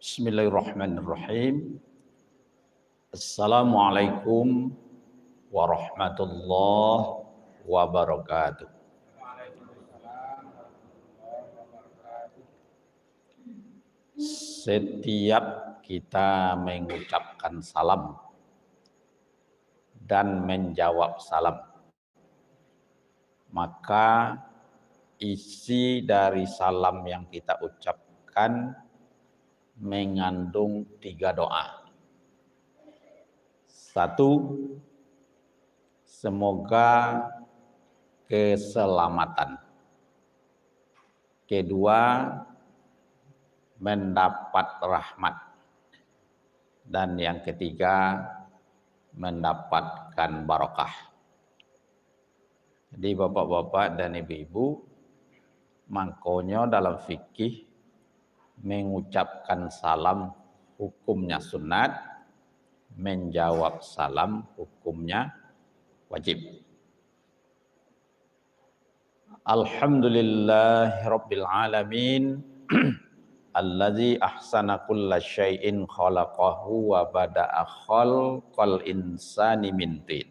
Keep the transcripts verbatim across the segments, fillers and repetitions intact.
Bismillahirrahmanirrahim. Assalamualaikum warahmatullahi wabarakatuh. Setiap kita mengucapkan salam dan menjawab salam, maka isi dari salam yang kita ucapkan mengandung tiga doa. Satu, semoga keselamatan. Kedua, mendapat rahmat. Dan yang ketiga, mendapatkan barokah. Jadi, bapak-bapak dan ibu-ibu, mangkonyo dalam fikih, mengucapkan salam hukumnya sunat, menjawab salam hukumnya wajib. Alhamdulillahirabbil alamin. Allazi ahsana kulla syai'in khalaqahu wa bada'a khalqal insani min tin.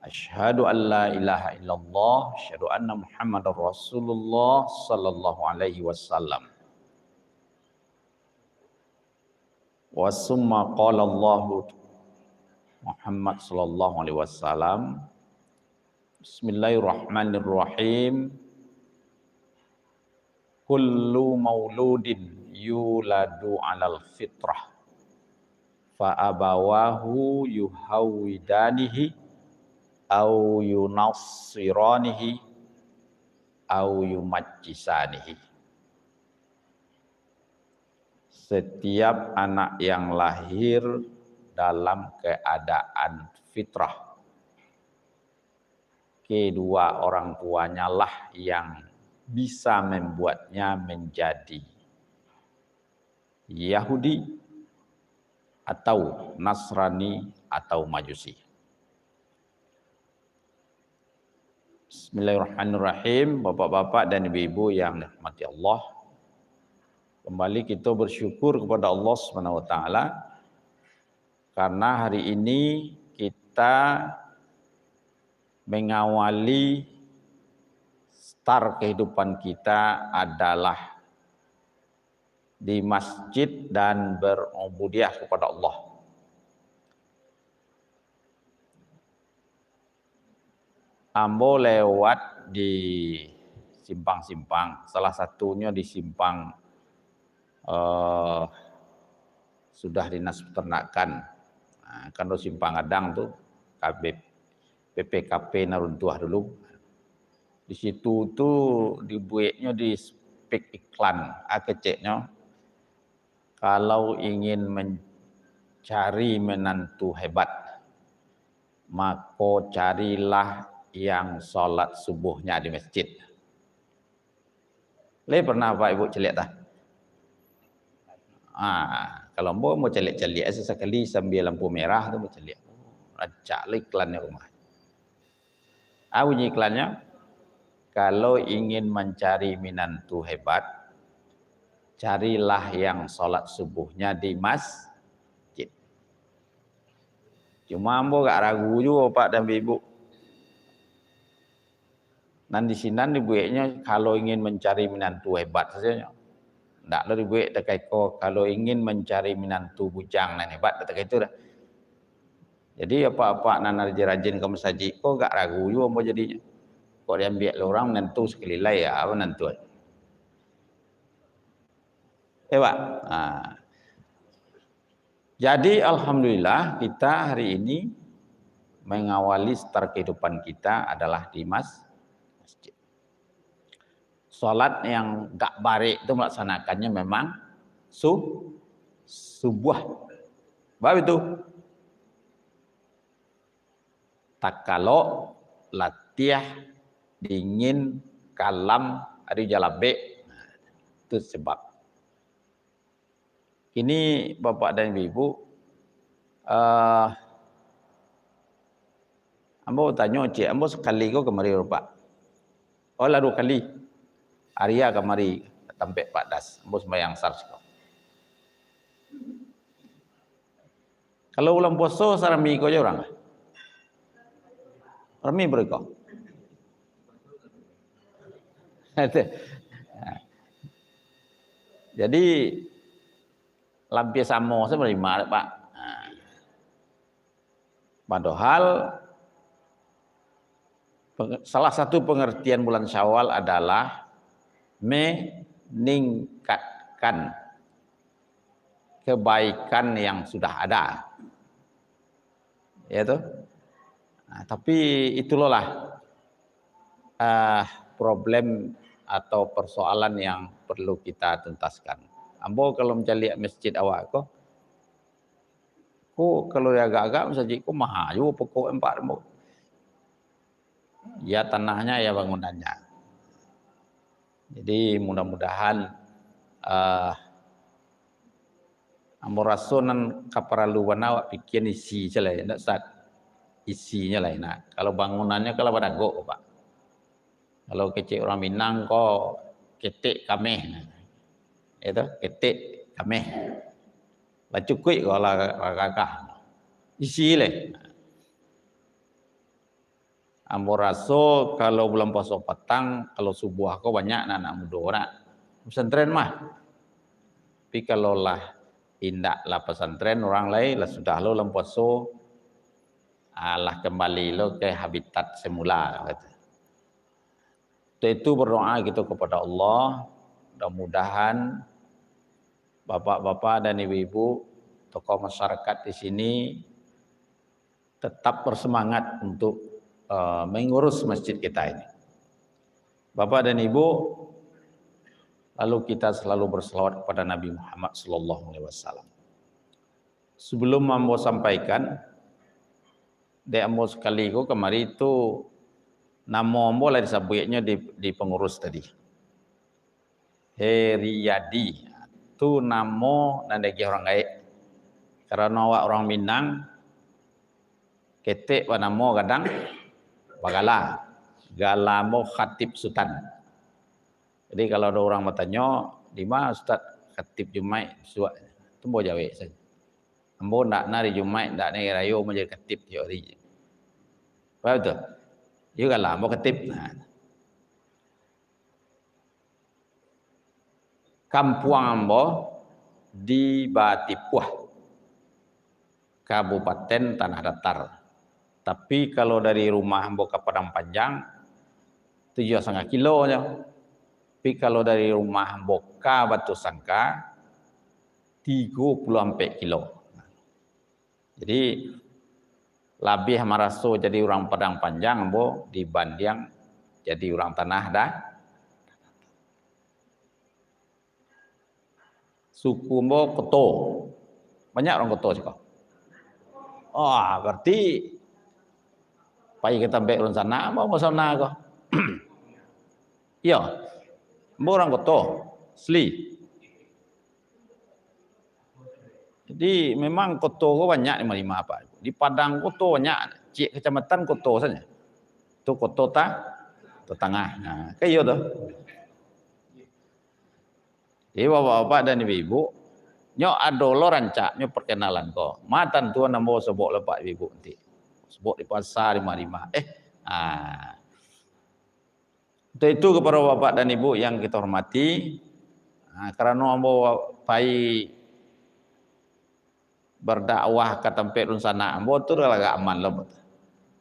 Asyhadu an la ilaha illallah, asyhadu anna Muhammadar Rasulullah sallallahu alaihi wasallam. Wa summa qala Allahu Muhammad sallallahu alaihi wasallam, Bismillahirrahmanirrahim. Kullu mauludin yuladu alal fitrah, fa abawahu yuhawidanihi, au yunassiranihi, au yumajjisanihi. Setiap anak yang lahir dalam keadaan fitrah, kedua orang tuanya lah yang bisa membuatnya menjadi Yahudi atau Nasrani atau Majusi. Bismillahirrahmanirrahim. Bapak-bapak dan ibu-ibu yang dirahmati Allah, kembali kita bersyukur kepada Allah Subhanahu wa Taala karena hari ini kita mengawali start kehidupan kita adalah di masjid dan berubudiah kepada Allah. Ambo lewat di simpang-simpang, salah satunyo di simpang, eh, sudah Dinas Peternakan. Nah, kan tu simpang gadang tu, K B, P P K P nan runtuah dulu. Di situ tu dibueknyo di spek iklan, ah, keceknyo, "Kalau ingin mencari menantu hebat, mako carilah yang salat subuhnya di masjid." Lai pernah Bapak Ibu caliak tah? Ah, kalau ambo, ambo caliak-caliak sasakali sambia lampu merah tu ambo caliak. Rancak lo iklannyo rumah. Ah, bunyi iklannyo, "Kalau ingin mencari minantu hebat, carilah yang salat subuhnya di masjid." Cuma ambo agak ragu juo, Pak dan Ibu. Nan di sinan dibueknyo, "Kalau ingin mencari minantu hebat," sajonyo. Ndak lo dibuek takah ko, "Kalau ingin mencari minantu bujang nan hebat," ndak takah itu doh. Jadi, apak-apak nan rajin-rajin ka masajik ko, agak ragu juo ambo jadinyo. Kok diambiak lo urang minantu sakalilai, yo, minantu. Eh, Pak. Ha. Jadi, alhamdulillah, kita hari ini mengawali start kehidupan kita adalah di mas-, masjid. Salat yang gak barek tu melaksanakannya memang su-, subuah. Bab itu. Takalok, latiah, dingin, kalam, ari jalabek. Nah, itu sebab. Kini, Bapak dan Ibu, eh, ambo tanyo ciek, ambo sakali ko kamari, Pak. Oh, lah duo kali. Aria kamari, tampek Pak Das. Ambo sumbayang asar siko. Kalau bulan puaso, sarami ko jo urang. Rami beriko. Jadi, lampia samo sabanarnyo, Pak. Nah. Padahal, peng-, salah satu pengertian bulan Syawal adalah meningkatkan kebaikan yang sudah ada. Ya toh? Nah, tapi itulah, ah, problem atau persoalan yang perlu kita tuntaskan. Ambo kalau mancaliak masjid awak ko, ko kalau diagak-agak masjid ko maha juo pokok empat ambo. Ya tanahnya, ya bangunannya. Jadi mudah-mudahan, ah, ambo raso nan ka paralu bana awak pikian isi se lai, ndak sat. Isinyo lai, nah. Kalau bangunannyo kalau badagok, Pak. Kalau kecek urang Minang ko ketek kameh, nah. Itu ketek kameh. Lah cukuik ko lah gagah. Isi lai. Ambo raso kalau bulan puaso patang, kalau subuah ko banyak anak-anak mudo nak pesantren mah. Tapi kalau lah indak lah pesantren, urang lai lah sudah lo bulan puaso, ah, lah kembali lo ke habitat semula, kata. Untuk itu berdoa kita kepada Allah, mudah-mudahan bapak-bapak dan ibu-ibu, tokoh masyarakat di sini tetap bersemangat untuk, eh, mengurus masjid kita ini. Bapak dan Ibu, lalu kita selalu berselawat kepada Nabi Muhammad sallallahu alaihi wasallam. Sebelum ambo sampaikan, dek ambo sakali ko kamari tu, namo ambo lah disabuiknyo di, di pengurus tadi. Heriyadi. Tu namo nan diagiah urang gaek. Karano awak urang Minang, ketek banamo gadang bagala. Gala ambo Khatib Sutan. Jadi, kalau ado urang batanyo, "Di ma Ustaz Khatib Jumaik bisuak?" Tu ambo jawek sajo. "Ambo ndak na ari Jumaik, ndak na ari rayo, ambo jadi khatib tiok ari." Paham tu? Iyo gala ambo Khatib. Nah. Kampuang ambo di Batipuah, Kabupaten Tanah Datar. Tapi kalau dari rumah ambo ka Padang Panjang, tujuah satangah kilo nyo. Tapi kalau dari rumah ambo ka Batusangka, tigo puluah ampek kilo. Jadi, labiah maraso jadi urang Padang Panjang ambo dibandiang jadi urang Tanah Da-, suku ambo Koto. Banyak urang Koto siko. Oh, berarti pai ka tampek urang sana, ambo, ambo sana ko. Iyo, ambo urang Koto, asli. Jadi, memang Koto ko banyak di ma-ma, Pak. Di Padang Koto banyak, ciek kecamatan Koto sajo. Tu Koto Ta-, Tatangah. Nah, kan iyo tu. Jadi, bapak-bapak dan ibu-ibu, nyo ado lo rancaknyo perkenalan ko. Ma tantu nan ambo sobok lo, Pak, ibu-ibu nanti. Sobok di pasar, di ma-ma. Eh, ah. Untuk itu, kepada bapak dan ibu yang kita hormati, ah, karano ambo pai berdakwah ka tampek dunsanak ambo tu lah agak aman lo.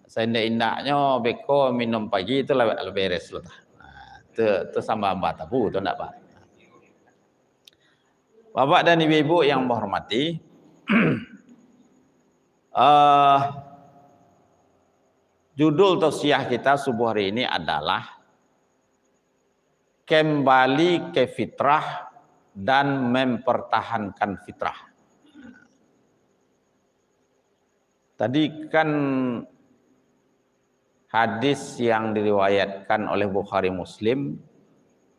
Saindak-indaknyo beko minum pagi tu lah, lah beres lo tah. Ah, tu, tu sambah-ambah tabu tu ndak, Pak? Bapak dan ibu-ibu yang ambo hormati, eh, judul tausiah kita subuh hari ini adalah kembali ke fitrah dan mempertahankan fitrah. Tadi kan hadis yang diriwayatkan oleh Bukhari Muslim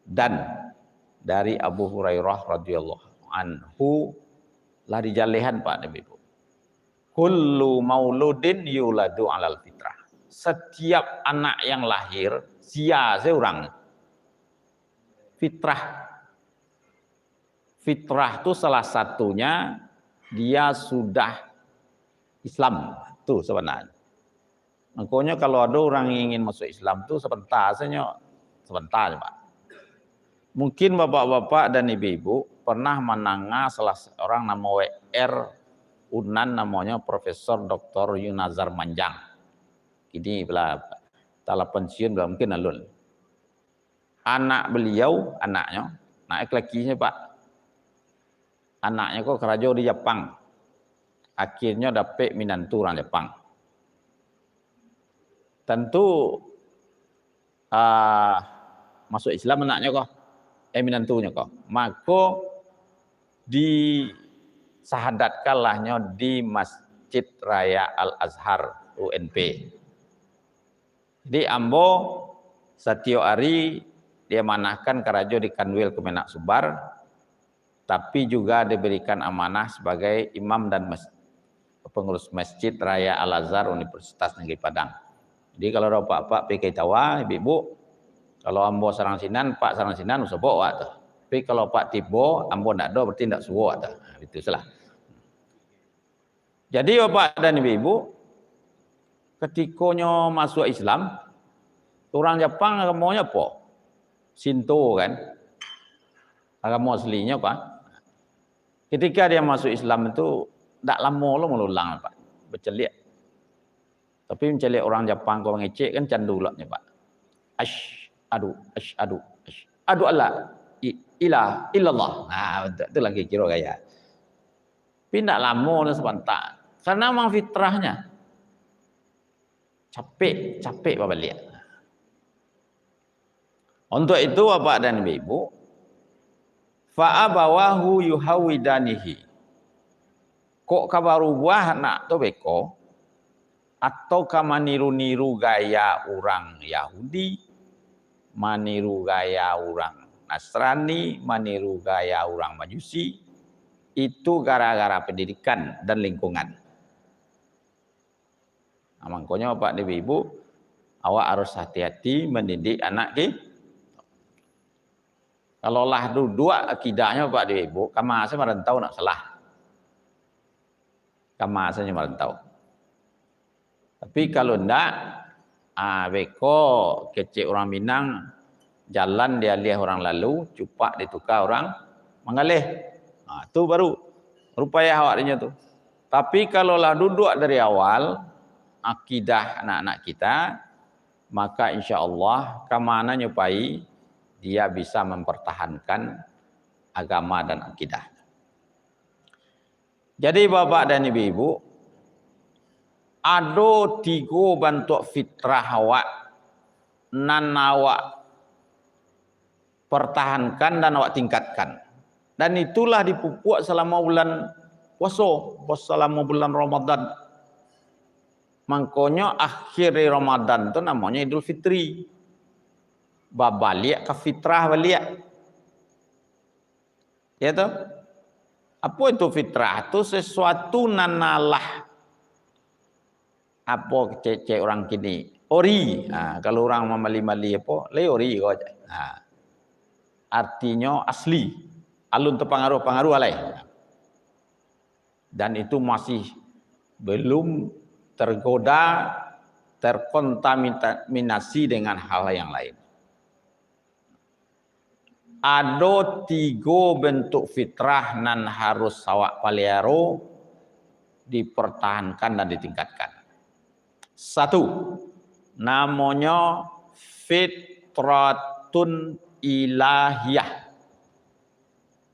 dan dari Abu Hurairah radhiyallahu anhu lah dijalehan, Pak dan Ibu. Kullu mauludin yuladu alal fitrah. Setiap anak yang lahir, sia seorang fitrah. Fitrah tu salah satunya dia sudah Islam tu sabananyo. Mangkonyo kalau ado urang ingin masuak Islam tu sabanta sajo, sabanta sajo, Pak. Mungkin bapak-bapak dan ibu-ibu pernah mandanga salah seorang namo W R Unan, namonyo Profesor Doktor Yunazar Manjang. Kini lah, talah pensiun, lah mungkin alun. Anak baliau, anaknyo, anak laki-lakinyo, Pak. Anaknyo ko karajo di Japang. Akhirnyo dapek minantu urang Japang. Tantu, ah, masuak Islam anaknyo ko, eh, minantunyo ko. Mako, disahadatkanlah nyo di Masjid Raya Al-Azhar, U N P. Jadi, ambo satiok ari diamanahkan karajo di Kanwil Kemenak Sumbar, tapi juga diberikan amanah sabagai imam dan mas-, pangurus Masjid Raya Al-Azhar Universitas Negeri Padang. Jadi, kalau ado apak-apak pai ka Itawa, ibu-ibu, kalau ambo sarang sinan, Pak sarang sinan, usah baok awak tu. Tapi kalau Pak tibo, ambo ndak ado, berarti ndak suo awak tu. Nah, itu salah. Jadi, bapak dan ibu-ibu, katikonyo masuak Islam, urang Japang agamonyo apo? Sinto, kan? Agamo aslinyo, kan? Ketika dia masuk Islam tu, dak lamo lo malulang, Pak. Bacaliak. Tapi mancaliak urang Japang ko mangecek kan candu ulaknyo, Pak. Asyhadu, asyhadu, asyhadu alla i-, ilaha illallah. Nah, tu, tu lagi kiro gaya. Tapi ndak lamo lah sabanta. Karena memang fitrahnya. Capek, capek babaliak. Untuk itu, bapak dan ibu, fa abawahu yuhawidanihi. Kok ka barubuah anak tu beko, atau ka maniru-niru gaya urang Yahudi, maniru gaya urang Nasrani, maniru gaya urang Majusi, itu gara-gara pendidikan dan lingkungan. Nah, mangkonyo, Pak, ibu-ibu, awak harus hati-hati mandidik anak ki-, kalau lah duduak akidahnyo, Pak, ibu-ibu, kama sajo marantau ndak salah. Kama sajo marantau. Tapi kalau ndak, ah, beko kecek urang Minang, jalan dialiah urang lalu, cupak dituka urang manggaleh. Ah, tu baru, baru payah awak dinyo tu. Tapi kalau lah duduak dari awal, akidah anak-anak kita, maka insya Allah, ka mananyo pai, dia bisa mempertahankan agama dan akidah. Jadi, bapak dan ibu-ibu, ado tigo bantuak fitrah awak nan awak pertahankan dan awak tingkatkan. Dan itulah dipupuak salamo bulan puaso, salamo bulan Ramadan. Mangkonyo, akhir dari Ramadan tu namonyo Idul Fitri. Babaliak ka fitrah baliak. Ya toh? Apo itu fitrah? Tu sesuatu nan alah, apo cek-cek urang kini, ori. Ha, kalau urang mamali-mali apo, lai ori ko. Ha. Artinyo asli. Alun tapangaruah-pangaruah lai. Dan itu masih belum tergoda, terkontaminasi dengan hal yang lain. Ado tigo bentuk fitrah nan harus awak paliaro, dipertahankan dan ditingkatkan. Satu, namonyo fitratun ilahiyah.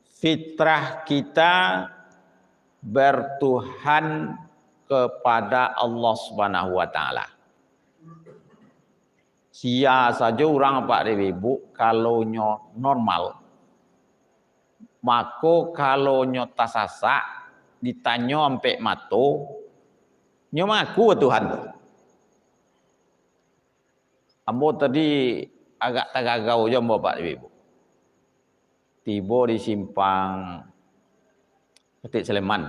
Fitrah kita bertuhan kepada Allah Subhanahu wa Ta'ala. Sia sajo urang, Pak, dek Ibu, kalau nyo normal, mako kalau nyo tasasak, ditanyo ampek mato, nyo mangaku Tuhan tu. Ambo tadi agak tagagau jo ambo, Pak, dek Ibu. Tibo di simpang Ketek Sleman.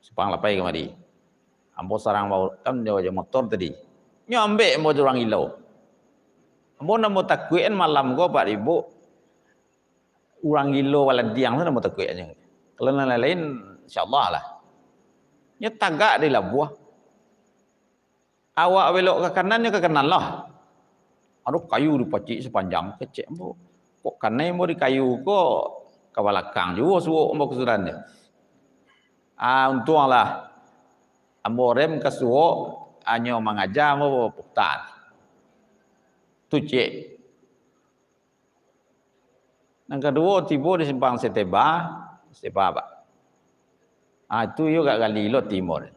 Simpang Lapai kamari. Ambo sarang baur-, kan jo, jo motor tadi. Nyo ambek ambo jo urang gilo. Ambo nan ambo takuik kan malam ko, Pak, Ibu, urang gilo baladiang tu nan ambo takuik nyo. Kalau nan lain-lain, insyaallah lah. Nyo tagak di labuah. Awak belok ka kanan, nyo ka kanan lah. Ado kayu dipacik sapanjang, kecek ambo. Kok kanai ambo di kayu ko, ka balakang juo suok ambo ka sudan tu. Ah, untuang lah. Ambo rem ka suok, anyo mangaja ambo putar. Tu cek. Nan kaduo, tibo di simpang Seteba, Seteba, Pak. Ah, itu yo agak gali lo timur.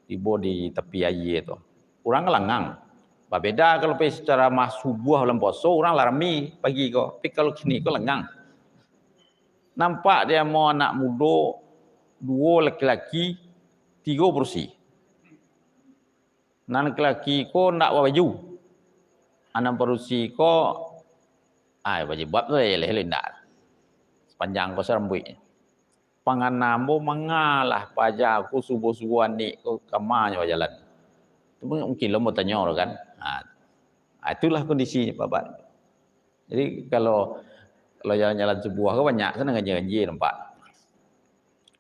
Tibo di tapi aia tu. Urang kan langang. Babeda kalau pai secara mah subuah bulan puaso, urang lah rami pagi ko. Tapi kalau kini ko langang. Nampak di ambo anak mudo, duo laki-laki, tigo padusi. Nan laki-laki ko ndak babaju. Nan padusi ko, ah, bajilbab tu eleh-eleh indak. Sapanjang ko sarambuik. Pangana ambo mangalah paja ko subuah-subuah anik ko ka ma nyo bajalan. Tu mungkin lo batanyo tu kan. Ha. Ah, itulah kondisi Bapak. Jadi kalau, kalau jalan-jalan subuah ko banyak sana ganjil-ganjil nampak.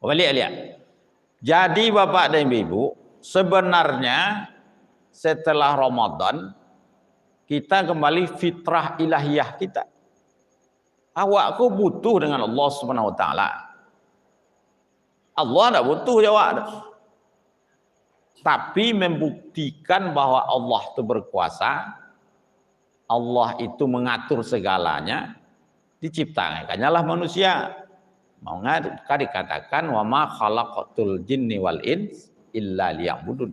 Baliak-baliak. Jadi Bapak dan Ibu, sebenarnya setelah Ramadan, kita kembali fitrah ilahiyah kita. Awak ko butuh dengan Allah Subhanahu Wa Taala. Allah ndak butuh jo awak tu. Tapi membuktikan bahwa Allah tu berkuasa, Allah itu mengatur segalanya, diciptakannya lah manusia. Maka dikatakan, "Wa ma khalaqtul jinni wal ins illa liya'budun."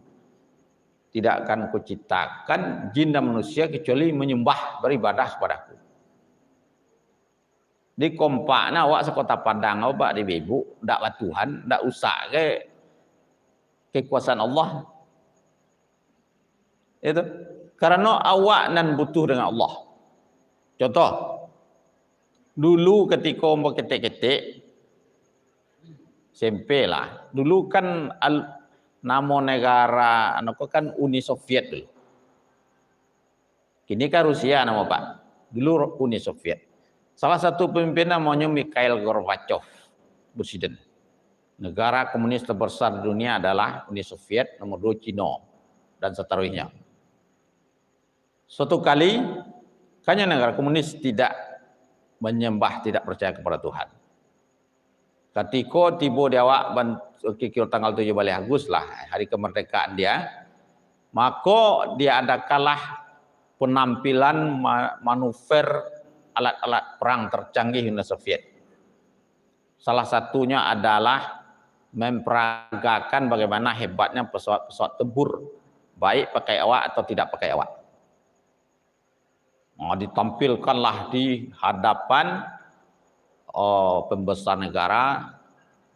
Tidak akan kuciptakan jin dan manusia kecuali menyembah, beribadah kepada-Ku. Di kompaknyo awak sakota Padang, awak di Bebuk, ndak batuhan, ndak usah ke kekuasaan Allah. Itu. Karano awak nan butuh dengan Allah. Contoh, dulu katiko ambo ketek-ketek, S M P lah. Dulu kan al-, namo negara, anu ko kan Uni Soviet dulu. Kini kan Rusia namo, Pak. Dulu Uni Soviet. Salah satu pemimpin namonyo Mikhail Gorbachev, presiden. Negara komunis terbesar di dunia adalah Uni Soviet, nomor dua Cino, dan seterusnya. Suatu kali, kan nyo negara komunis tidak menyembah, tidak percaya kepada Tuhan. Katiko tibo di awak ban-, kiro-kiro tanggal tujuh baleh Agus lah, hari kemerdekaan dia, mako diadakanlah penampilan ma-, manuver alat-alat perang tercanggih Uni Soviet. Salah satunya adalah memperagakan bagaimana hebatnya pesawat-pesawat tempur, baik pakai awak atau tidak pakai awak. Oh, ditampilkanlah di hadapan, oh, pembesar negara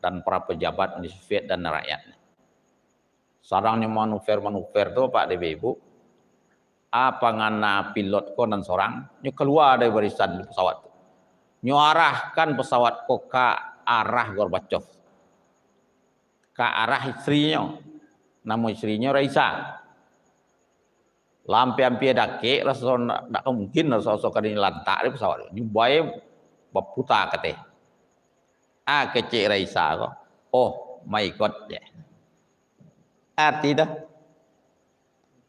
dan para pejabat Uni Soviet dan rakyat. Sadangnyo manuver-manuver tu, Pak, di Bebuk, ah, pangana pilot ko nan sorang, nyo kalua dari barisan di pesawat tu. Nyo arahkan pesawat ko ka arah Gorbachev. Ka arah istrinyo. Namo istrinyo Raisa. Lah ampia-ampia dakek, raso ndak, ndak mungkin raso-raso ka dilantak di pesawat tu. Nyo bae baputa kateh. Ah, kecek Raisa ko. "Oh my God," je. Arti tu,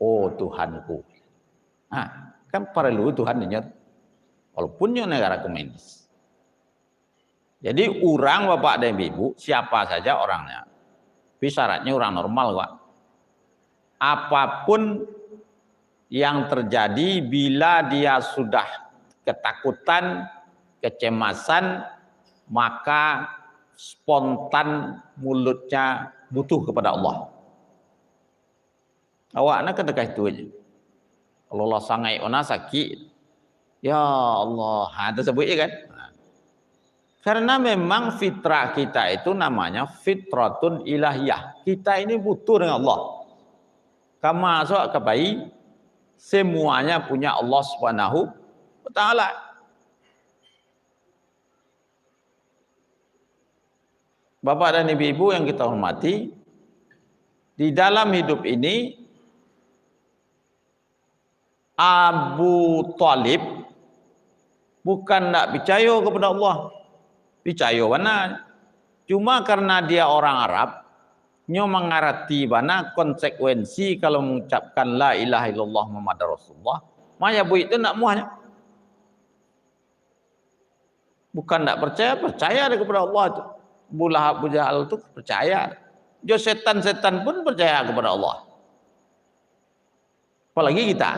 "Oh Tuhanku." Ha, kan paralu Tuhan inyo. Walaupun nyo negara komunis. Jadi urang, Bapak dan Ibu, siapa saja orangnya, tapi syaratnya orang normal, Pak. Apapun yang terjadi, bila dia sudah ketakutan, kecemasan, maka spontan mulutnya butuh kepada Allah. Awak nak ka dakek itu aja. Kalau lah sangaik mana sakit, "Ya Allah," ha, tersebut je kan. Ha. Karena memang fitrah kita itu namanya fitratun ilahiyah. Kita ini butuh dengan Allah. Ka masuak ka pai, semuanya punya Allah Subhanahu wa Ta'ala. Bapak dan ibu-ibu yang kita hormati, di dalam hidup ini, Abu Thalib bukan ndak picayo kepada Allah. Picayo bana. Cuma karena dia orang Arab, Nyo mangarati bana konsekuensi kalau mangucapkan la ilaha illallah Muhammadar Rasulullah. Manyabuik tu ndak muahnyo. Bukan ndak percaya, percaya dek kepada Allah tu. Abu Lahab, Abu Jahal tu percaya. Jo setan-setan pun percaya kepada Allah. Apalagi kita.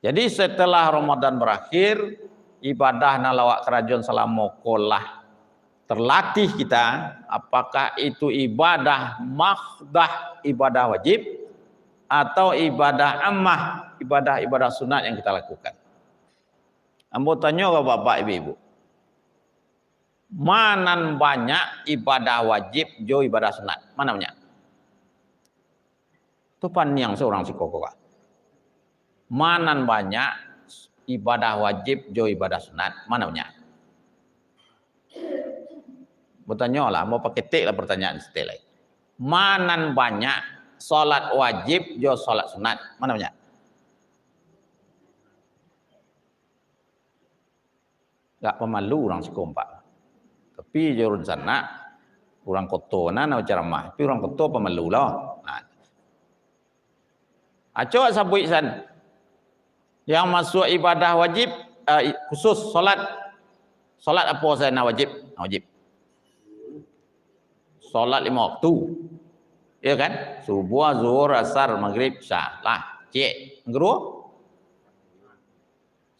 Jadi, setelah Ramadan berakhir, ibadah nan awak karajoan salamo ko lah terlatih kita, apakah itu ibadah mahdah, ibadah wajib, atau ibadah amah, ibadah-ibadah sunat yang kita lakukan. Ambo tanyo ka bapak ibu-ibu, ma nan banyak ibadah wajib jo ibadah sunat? Ma nan banyak? Tu paniang surang siko ko, Kak. Ma nan banyak ibadah wajib jo ibadah sunat? Ma nan banyak? Batanyolah, ambo paketeklah pertanyaan saketek lai. Ma nan banyak salat wajib jo salat sunat? Ma nan banyak? Agak pamalu urang siko ampek. Tapi jo dunsanak, urang koto nan bacaramah, tapi urang koto pamalu lah. Nah. Acok sabuik san. Yang masuak ibadah wajib, eh, i-, khusus salat. Salat apo sajo nan wajib? Nan wajib. Salat lima waktu. Ya kan? Subuh, zuhur, asar, magrib, isya. Lah, ciek. Yang kedua?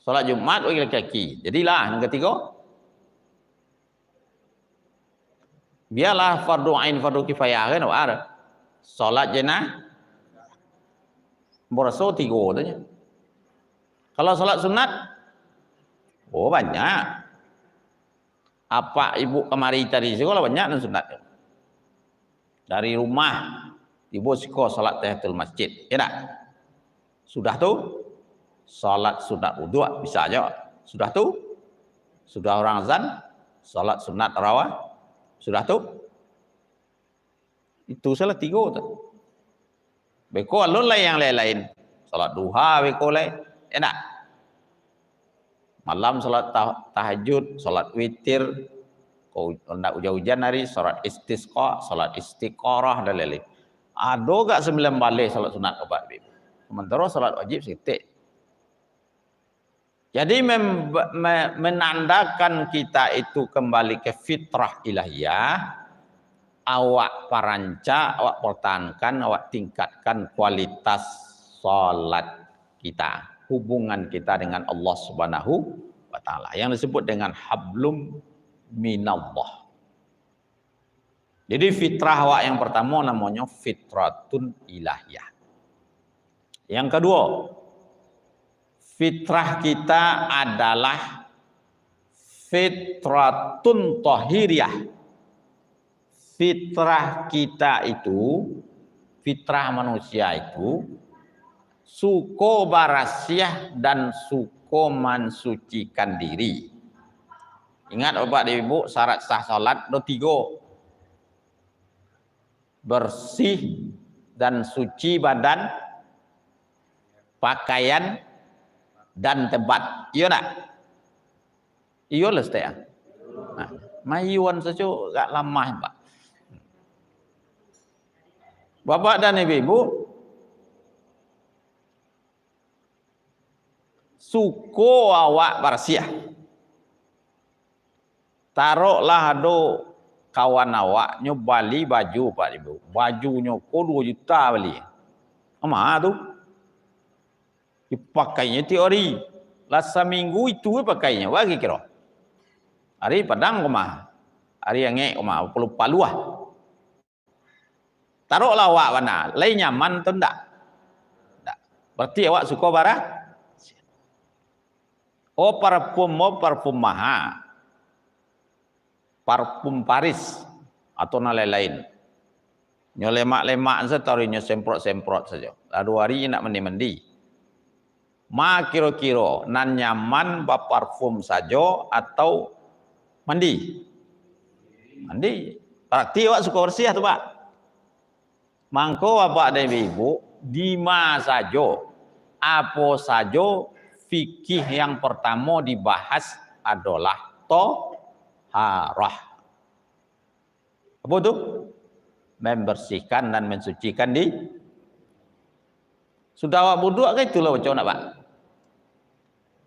Salat Jumat bagi laki-laki. Jadilah, yang ketiga. Bialah fardu ain, fardu kifayah kan, awak ada. Salat jenazah. Baraso tigo tu je. Kalau salat sunat, oh, banyak. Apak ibu kamari tadi, siko lah banyak nan sunat. Dari rumah, tibo siko salat tahiyatul masjid, ya ndak? Sudah tu, salat sunat wudu, bisa jo. Sudah tu, sudah urang azan, salat sunat rawah. Sudah tu, itu salah tigo tu. Beko alun lai yang lain-lain. Salat duha beko lai. Enak. Malam salat tah-, tahajud, salat witir. Kok u-, ndak ujan-ujan hari, salat istisqa, salat istiqarah, dan lain-lain. Ado gak sambilan baleh salat sunat, Bapak Ibu? Sementara salat wajib saketek. Jadi, mem-, me-, menandakan kita itu kembali ke fitrah ilahiyah, awak parancak, awak pertahankan, awak tingkatkan kualitas salat kita, hubungan kita dengan Allah Subhanahu wa Ta'ala, yang disebut dengan hablum minallah. Jadi, fitrah awak yang pertamo namonyo fitratun ilahiyah. Yang kedua, fitrah kita adalah fitratun tahiriyah. Fitrah kita itu, fitrah manusia itu, suko barasiah dan suko mansucikan diri. Ingat, Bapak dan Ibu, syarat sah salat do tigo. Bersih dan suci badan, pakaian, dan tempat. Iyo ndak? Iyo lah, Ustaz, ya? Nah, mayuan sajo agak lamah, Pak. Bapak dan Ibu-ibu, suko awak barasiah. Taroklah ado kawan awak, nyo bali baju, Pak Ibu. Bajunyo ko duo juta bali. Ama tu? Dipakainyo tiok ari. Lah saminggu itu dipakainyo. Bagi kiro. Ari padang ko mah. Ari angek ko mah. Palu-paluah. Taroklah awak bana. Lai nyaman tu ndak? Ndak. Berarti awak suko bara? Oh, parfum, oh, parfum maha. Parfum Paris atau nan lain-lain. Nyo lemak-lemak sajo, taruih nyo semprot-semprot sajo. Lah duo ari indak mandi-mandi. Ma kiro-kiro, nan nyaman baparfum sajo atau mandi? Mandi. Berarti awak suko barasiah tu, Pak. Mangko, Bapak dan Ibu, dima sajo, apo sajo, fikih yang pertamo dibahas adolah toharah. Apo tu? membersihkan dan mensucikan di. Sudah awak buduak kan itulah baco nak, Pak?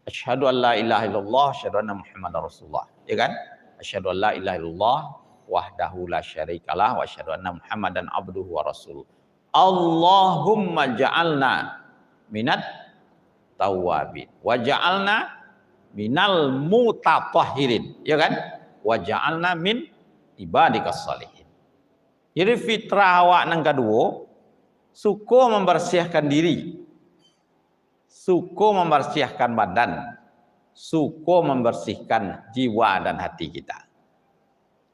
Asyhadu an la ilaha illallah, asyhadu anna Muhammadar Rasulullah. Ya kan? Asyhadu an la ilaha illallah wahdahu la syarikalah wa asyhadu anna Muhammadan abduhu wa rasuluh. Allahumma ja'alna minat tawabin wa ja'alna minal mutatahhirin, ya kan? Wa ja'alna min ibadikas salihin. Jadi fitrah awak nan kaduo, suko mambarasiahkan diri, suko mambarasiahkan badan, suko mambarasiahkan jiwa dan hati kita.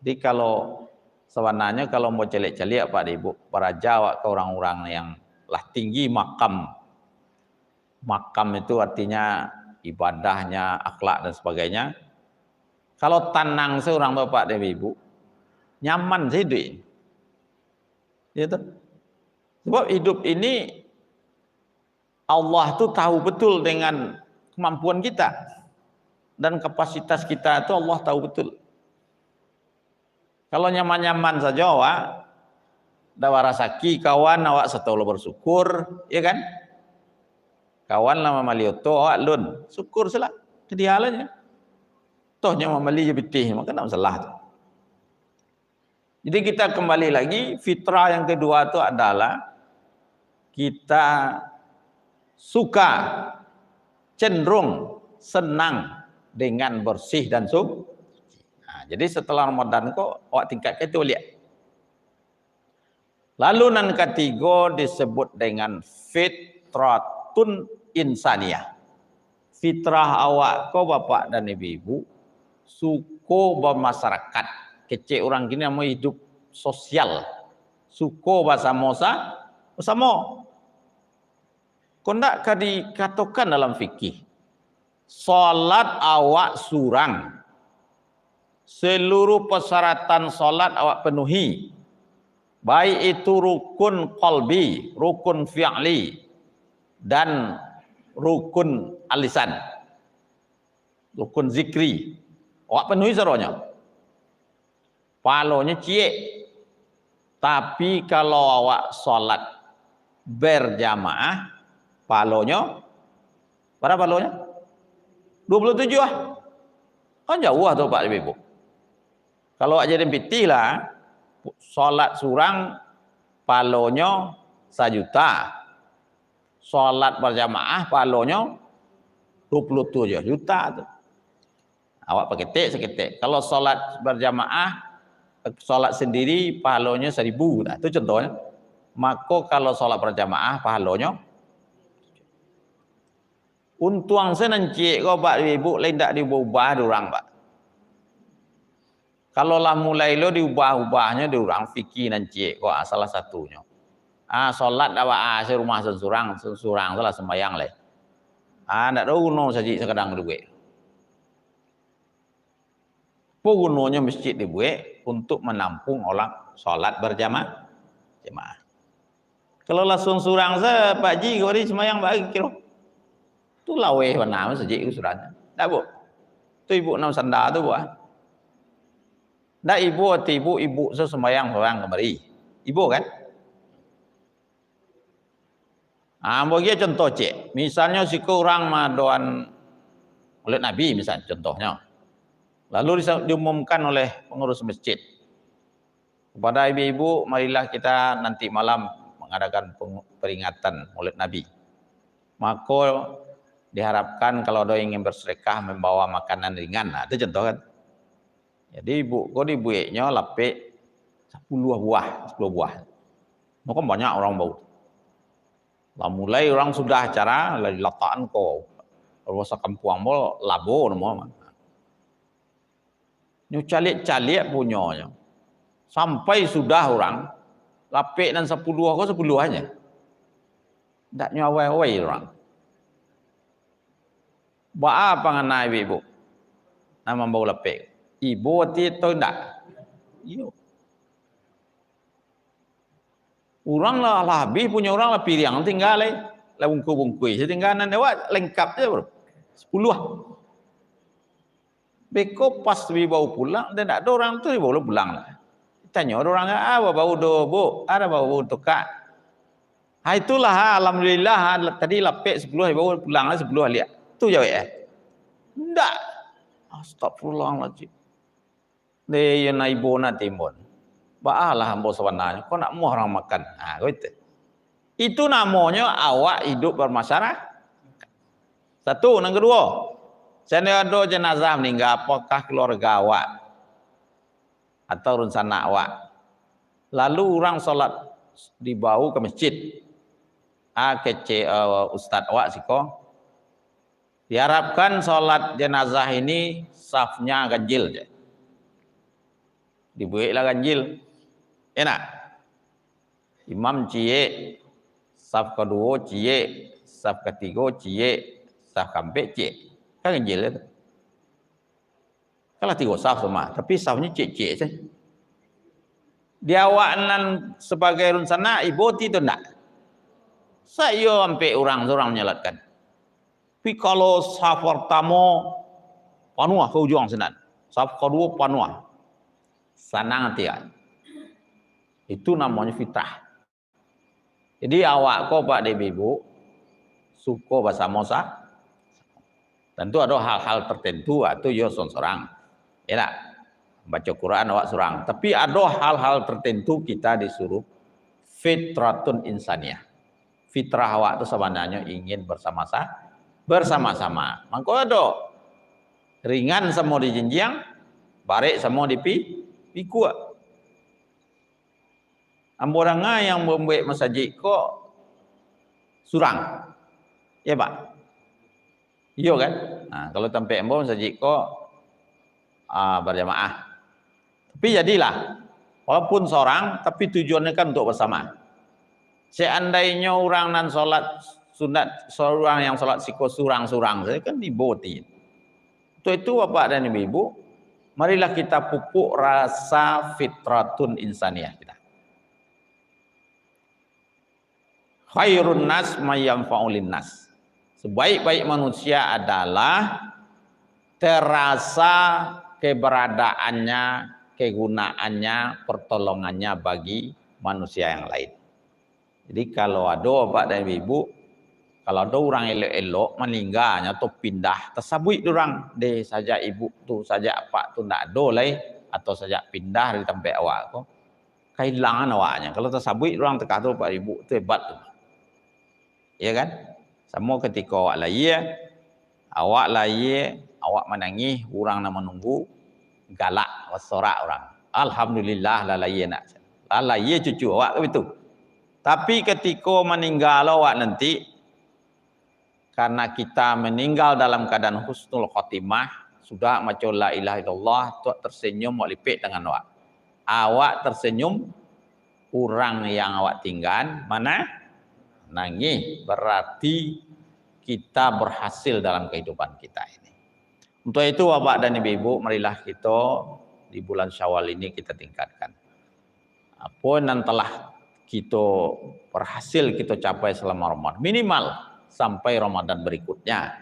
Jadi kalau sabananyo kalau mau caliak-caliak, Pak, Ibu, baraja awak ka urang-urang yang lah tinggi makam. Makam itu artinya ibadahnya, akhlak dan sebagainya. Kalau tanang se urang tu, Pak dan Ibu, nyaman se iduik. Ya tu. Sebab hidup ini Allah tu tahu betul dengan kemampuan kita. Dan kapasitas kita tu Allah tahu betul. Kalau nyaman-nyaman sajo awak, ndak barasaki kawan awak, sato lo bersyukur, ya kan? Kawan lah mambali oto, awak alun, syukur salah. Jadi halanyo. Toh nyo mambali jo pitih, mako ndak masalah tu. Jadi kita kembali lagi, fitrah yang kedua tu adalah kita suka, cenderung, senang dengan bersih dan su-, nah, jadi setelah Ramadan ko, awak tingkatkan itu baliak. Lalu nan katigo disebut dengan fitratun insaniyah. Fitrah awak ko, Bapak dan Ibu-ibu, suko bamasyarakat. Kecek urang kini namo hidup sosial. Suko basamo sa-, basamo. Ko ndak ka dikatokan dalam fikih, salat awak surang, seluruh persyaratan salat awak penuhi, baik itu rukun qalbi, rukun fi'li, dan rukun al-lisan, rukun zikri. Awak penuhi sadonyo. Pahalonyo ciek. Tapi kalau awak salat berjamaah, pahalonyo, bara pahalonyo? Dua puluh tujuh ah. Kan jauah tu, Pak, Ibu. Kalau awak jadi pitih lah, salat surang pahalonyo sajuta. Salat berjamaah pahalonyo dua puluh tujuh juta tu. Awak paketek saketek. Kalau salat berjamaah, salat sendiri pahalonyo saribu. Nah, tu contohnyo. Mako kalau salat berjamaah pahalonyo, untuang se nan ciek ko, Pak, Ibu, lai ndak diubah-ubah dek urang, Pak. Kalau lah mulai lo diubah-ubahnyo dek urang, fikih nan ciek ko, ah, salah satunyo. Ah, salat awak, ah, se rumah surang-surang, surang salah sumbayang lai. Ah, ndak ado guno sajik sakadang duduak. Apo gunonyo masjid dibuek? Untuk manampuang urang salat berjama-, jamaah. Kalau lah surang-surang se, Pak Ji, kok hari sumbayang baa kiro? Tu laweh bana masjid ko surang. Ndak, Bu? Tu ibu nan sanda tu, Bu, ah. Ndak ibo ati ibu, ibu se sumbayang surang kamari. Ibo kan? Ah, ambo agiah contoh ciek. Misalnyo siko urang maadoan Maulid Nabi, misal contohnyo. Lalu disa-, diumumkan oleh pengurus masjid, kepada ibu-ibu, marilah kita nanti malam mengadakan peng-, peringatan Maulid Nabi. Mako, diharapkan kalau ada yang ingin bersedekah membawa makanan ringan. Nah, itu contoh kan. Jadi, ibu ko dibueknyo lapek sapuluah buah, sapuluah buah. Mako banyak urang bau. Lah mulai urang sudah acara, lah dilatakan ko. Kalau bahasa kampuang mo, labo namo. Nyo caliak-caliak punyonyo. Sampai sudah urang, lapek nan sapuluah ko sapuluah aja. Ndak nyo awai-awai urang. Baa pangana ibu-ibu nan mambao lapek? Ibo ati atau indak? Iyo. Urang lah, lah habih punyo urang, lah piriang tingga lai. Lah bungkuih-bungkuih se tingga, nan awak lengkap se, bro. Sapuluah. Beko pas dibao pulang, dan ndak ado urang tu dibao pulang lah. Tanyo urang, "Ah, babau do, Bu? Ah, babau tukak?" Ha, itulah, ha, alhamdulillah, ha, tadi lapek sapuluah ribu, pulang lah sapuluah liak. Tu jawek, eh? Ndak. Astagfirullahaladzim. Deh, iyo na ibo na timbun. Baalah ambo sabananyo, kok nak muah urang makan. Ha, ko itu. Itu namonyo awak iduik bermasyarakat. Satu, nan kaduo, sando ado jenazah maningga, apakah keluarga awak atau dunsanak awak, lalu urang salat dibao ka masjid, ah, kecek, eh, ustaz awak siko, diharapkan salat jenazah ini safnya ganjil je. Dibueklah ganjil. Enak. Imam ciek, saf kaduo ciek, saf katigo ciek, saf kaampek ciek. Kan ganjil tu. Kan lah tigo saf tu mah, tapi safnyo ciek-ciek se. Di awak nan sabagai dunsanak, ibo ti tu ndak? Sa iyo ampek urang surang manyalatkan. Tapi kalau saf partamo panuah ka ujuang sinan, saf kaduo panuah, sanang ati awak. Itu namonyo fitrah. Jadi awak ko, Pak, dek Ibu, suko basamo sa-, tantu ado hal-hal tertentu, ah, tu yo surang-surang. Yo ndak? Baco Quran awak surang. Tapi ado hal-hal tertentu kita disuruh fitratun insaniah. Fitrah awak tu sabananyo ingin bersama-sa-, bersama-sama. Mangko ado ringan samo dijinjiang, barek samo dipi-, pikua. Ambo danga yang mambuek masajik ko surang. Yo, Pak? Iyo kan? Nah, kalau tampek ambo masajik ko, ah, berjamaah. Tapi jadilah, walaupun surang, tapi tujuannyo kan untuk bersama. Seandainyo urang nan salat sunat, surang yang salat siko surang-surang sajo kan ibo ti. Untuk itu, Bapak dan Ibu-ibu, marilah kita pupuk rasa fitratun insaniah kita. Khairun nas man yanfa'u linnas. Sebaik-baik manusia adalah terasa keberadaannya, kegunaannya, pertolongannya bagi manusia yang lain. Jadi, kalau ado Bapak dan Ibu, kalau ado urang elok-elok maningga nyo atau pindah, tasabuik dek urang, "Deh, sajak ibu tu, sajak apak tu ndak ado lai, atau sajak pindah dari tampek awak ko, kailangan awaknyo." Kalau tasabuik dek urang takah tu, Bapak Ibu, tu hebat tu. Iyo kan? Samo katiko awak lahia, awak lahia, awak manangih, urang nan manunggu, galak, basorak urang. Alhamdulillah, lah lahia anak. Lah lahia cucu awak, kan bitu? Tapi katiko maningga lo awak nanti, karena kita meninggal dalam keadaan husnul khotimah, sudah maco la ilaha illallah, tu tersenyum, awak lipek tangan awak. Awak tersenyum, urang yang awak tinggaan mana? Nangih. Berarti kita berhasil dalam kehidupan kita ini. Untuk itu, Bapak dan Ibu-ibu, marilah kita di bulan Syawal ini kita tingkatkan apa nan telah kita berhasil kita capai selama Ramadan. Minimal sampai Ramadan berikutnya.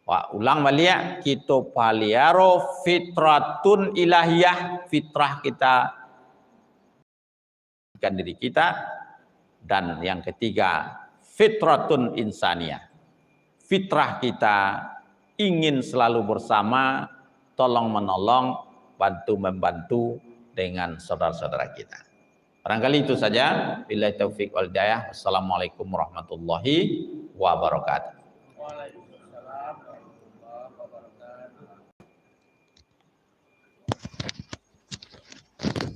Wak, ulang baliak, kita paliaro fitratun ilahiyah, fitrah kita, ikan diri kita. Dan yang ketiga, fitratun insaniyah. Fitrah kita ingin selalu bersama, tolong menolong, bantu membantu dengan saudara-saudara kita. Barangkali itu saja. Billahi taufik wal hidayah. Wassalamualaikum warahmatullahi wabarakatuh.